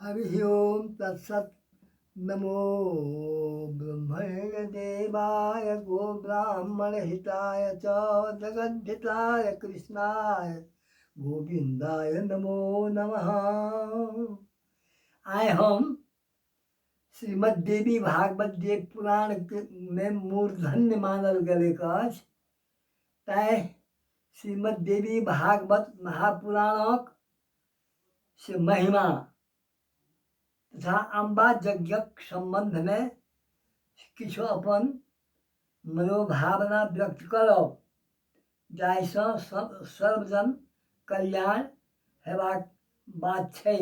हरिः ओम तत्सत्। नमो ब्रह्मणे देवाय गोब्राह्मणहिताय च जगद्धिताय कृष्णाय गोविन्दाय नमो नमः। आइ हम श्रीमद् देवी भागवत जे पुराण मे मूर्धन्य मानल गेलैक अछि, तैँ श्रीमद् देवी भागवत महापुराणक से महिमा तथा अम्बा यज्ञक सम्बन्धमे किछु अपन मनोभावना व्यक्त करब, जाहिसँ सर्वजन कल्याण हेबाक बात छै।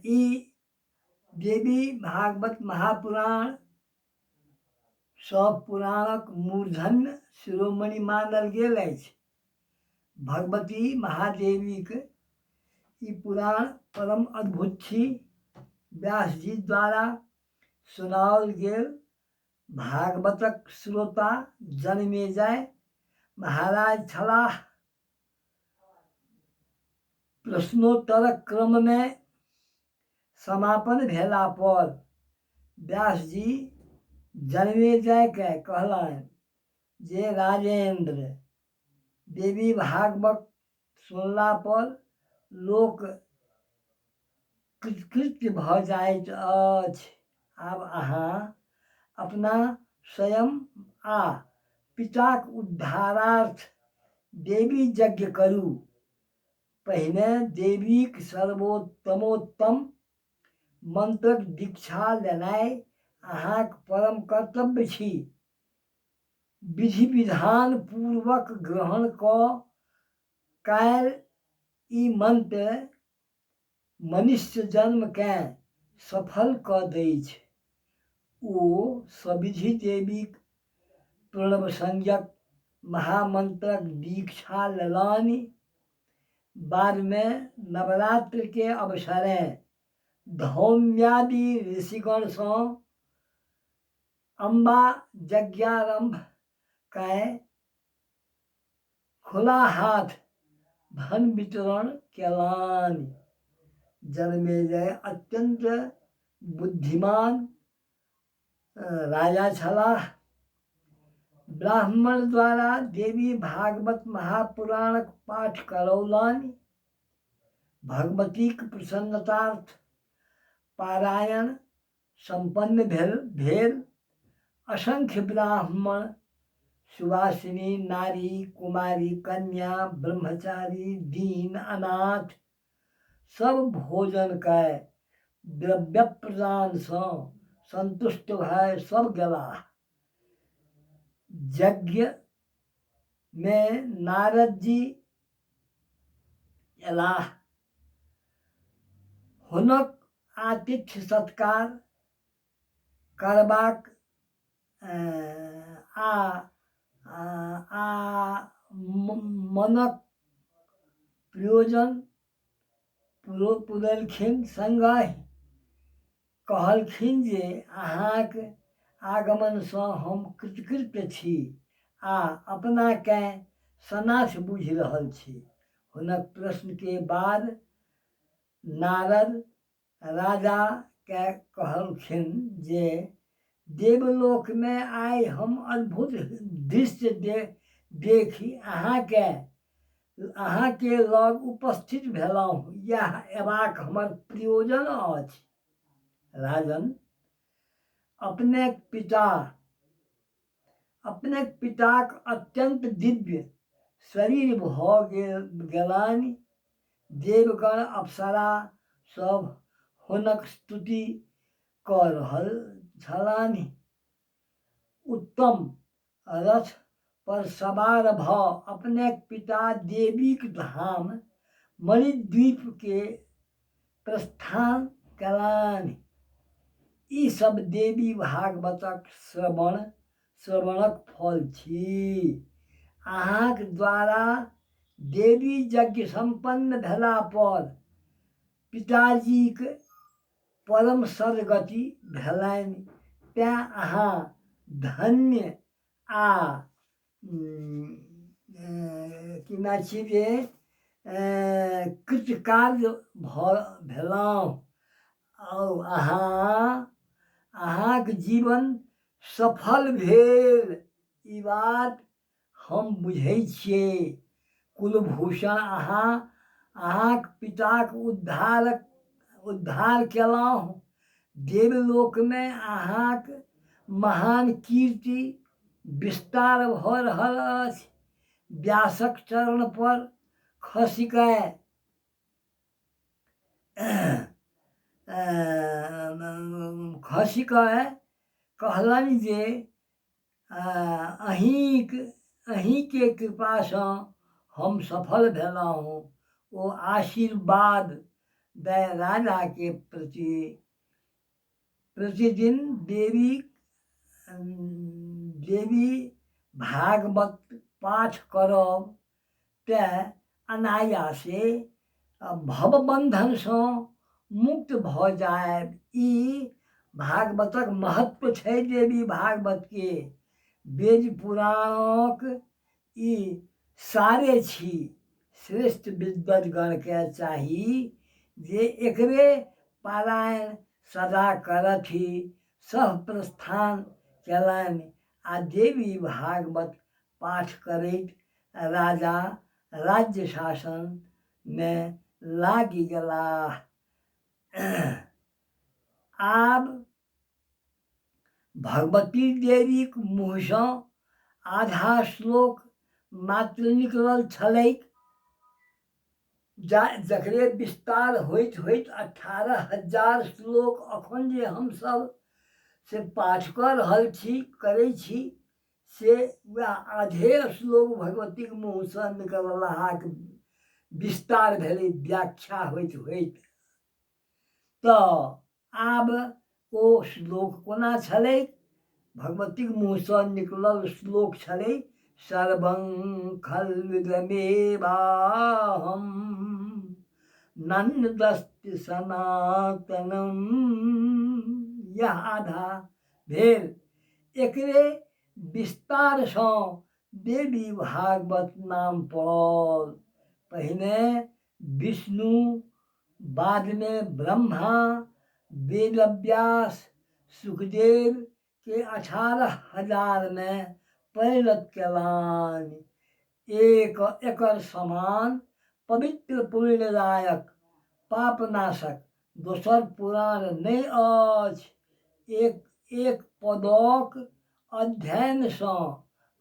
ई देवी भागवत महापुराण सभ पुराणक मूर्धन्य शिरोमणि मानल गेल अछि। भगवती महादेवीक ई पुराण परम अद्भुत छी। व्यासजी द्वारा सुनाओल गेल भागवतक श्रोता जनमेजय महाराज छलाह। प्रश्नोत्तरक क्रममे समापन भेला पर व्यासजी जनमेजयकेँ कहलनि जे राजेन्द्र, देवी भागवत सुनला पर लोक कृतकृत्य भऽ जाइत अछि। आब अहाँ अपना स्वयं आ पिताक उद्धारार्थ देवी यज्ञ करू। पहिने देवीक सर्वोत्तमोत्तम मंत्रक दीक्षा लेनाइ अहाँक परम कर्तव्य छी। विधि-विधान पूर्वक ग्रहण कऽ कयल ई मंत्र मनुष्य जन्मकेँ सफल कऽ दैछ। ओ सविधि देवीक प्रणव संज्ञक महामंत्रक दीक्षा लेलनि। बादमे नवरात्रके अवसरेँ धौम्यादि ऋषिगणसँ अम्बा यज्ञारम्भ कए खुला हाथ धन वितरण केलनि। जनमेजय अत्यन्त बुद्धिमान राजा छलाह। ब्राह्मण द्वारा देवी भागवत महापुराणक पाठ करौलनि। भगवतीक प्रसन्नतार्थ पारायण सम्पन्न भेल। असंख्य ब्राह्मण, सुवासिनी, नारी, कुमारी, कन्या, ब्रह्मचारी, दीन, अनाथ सब भोजन कए द्रव्य प्रदानसँ सन्तुष्ट भए सब गेलाह। यज्ञमे नारदजी अयलाह। हुनक आतिथ्य सत्कार करबाक आ आ मनक प्रयोजन पुरेलखिन। सङ्गहि कहलखिन जे अहाँक आगमनसँ हम कृतकृत्य छी आ अपनाकेँ सनाथ बूझि रहल छी। हुनक प्रश्नके बाद नारद राजाकेँ कहलखिन जे देवलोकमे आइ हम अद्भुत दृश्य देखि अहाँके लग उपस्थित भेलहुँ। इएह अयबाक हमर प्रयोजन अछि। राजन, अपनेक पिताक अत्यन्त दिव्य शरीर भऽ गेलनि। देवगण अप्सरा सभ हुनक स्तुति कऽ रहल छलनि। उत्तम रथ पर सवार भऽ अपनेक पिता देवीक धाम मणिद्वीप के प्रस्थान कयलनि। ई सब देवी भागवतक श्रवणक फल छी। अहाँक द्वारा देवी यज्ञ सम्पन्न भेला पर पिताजीक परम सद्गति भेलनि, तेँ अहाँ धन्य आ की नाम छी जे कृतकार्य भऽ भेलहुँ। आउ अहाँ अहाँक जीवन सफल भेल, ई बात हम बुझै छियै। कुलभूषण, अहाँ अहाँक पिताक उद्धार केलहुँ। देवलोकमे अहाँक महान कीर्ति विस्तार भऽ रहल अछि। व्यासक चरण पर खसिकऽ खसिकऽ कहलनि जे अहीँक अहीँके कृपासँ हम सफल भेलहुँ। ओ आशीर्वाद दय राजाके प्रति प्रतिदिन देवी देवी भागवत पाठ करब तेँ अनायासे भवबन्धनसँ मुक्त भऽ जायब। ई भागवतक महत्व छै। देवी भागवतके वेद पुराणक ई सारे छी। श्रेष्ठ विद्वद्गणके चाही जे एकरे पारायण सदा करथि। सभ प्रस्थान कयलनि आ देवी भागवत पाठ करैत राजा राज्य शासनमे लागि गेलाह। आब भगवती देवीक मुँहसँ आधा श्लोक मात्र निकलल छलैक, जा जकरे विस्तार होइत होइत 18,000 श्लोक अखन जे हमसभ से पाठ कऽ रहल छी, करै छी, से वएह आधे श्लोक भगवतीक मुँहसँ निकललाहाक विस्तार भेलै व्याख्या होइत होइत। तऽ आब ओ श्लोक कोना छलै? भगवतीक मुँहसँ निकलल श्लोक छलै सर्वं खल्विदमेवाहं नन्दस्ति सनातनम। यह आधा भेल। एकरे विस्तारसँ देवी भागवत नाम पड़ल। पहिने विष्णु, बादमे ब्रह्मा, वेदव्यास, सुखदेव के 18,000मे परिणत कयलनि। एक एकर समान पवित्र, पुण्यदायक, पापनाशक दोसर पुराण नहि अछि। एक एक पदक अध्ययनसँ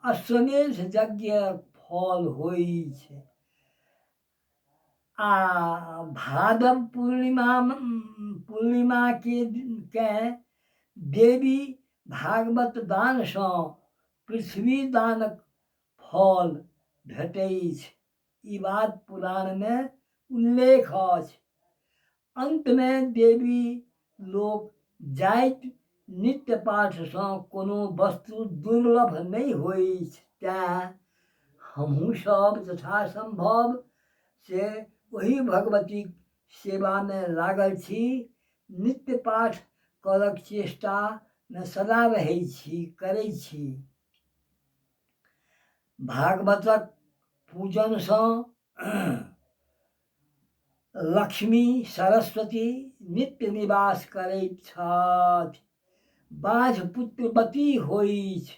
अश्वमेध यज्ञक फल होइछ। आ भादव पूर्णिमा पूर्णिमाके केँ देवी भागवत दानसँ पृथ्वी दानक फल भेटैछ, ई बात पुराणमे उल्लेख अछि। अन्तमे देवी लोक जाइत नित्य पाठसँ कोनो वस्तु दुर्लभ नहि होइछ, तेँ हमहूँ सब यथासम्भव से ओही भगवतीक सेवामे लागल छी। नित्य पाठ करक चेष्टामे सदा रहै छी, करै छी। भागवतक पूजनसँ लक्ष्मी सरस्वती नित्य निवास करैत छथि। बाँझ पुत्रवती होइछ,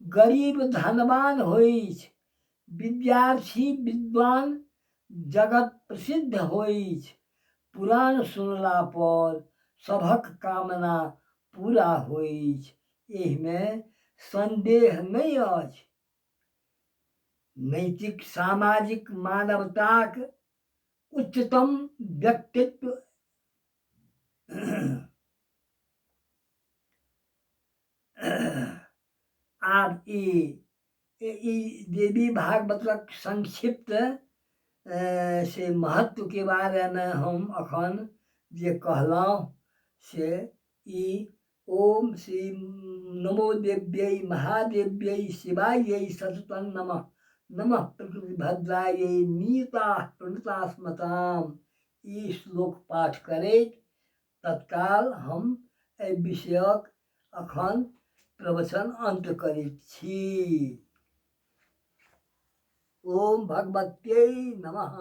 गरीब धनवान होइछ, विद्यार्थी विद्वान जगत प्रसिद्ध होइछ। पुराण सुनला पर सभक कामना पूरा होइछ, एहिमे सन्देह नहि अछि। नैतिक सामाजिक मानवताक उच्चतम व्यक्तित्व आब ई ई देवी भागवतक संक्षिप्त से महत्वके बारेमे हम अखन जे कहलहुँ से ई ओम श्री नमो देव्यै महादेव्यै शिवायै सततं नमः नमः प्रकृतिभद्रायै नीता प्रणता स्मताम, ई श्लोक पाठ करैत तत्काल हम एहि विषयक अखन प्रवचन अन्त करैत छी। ओम भगवत्यै नमः।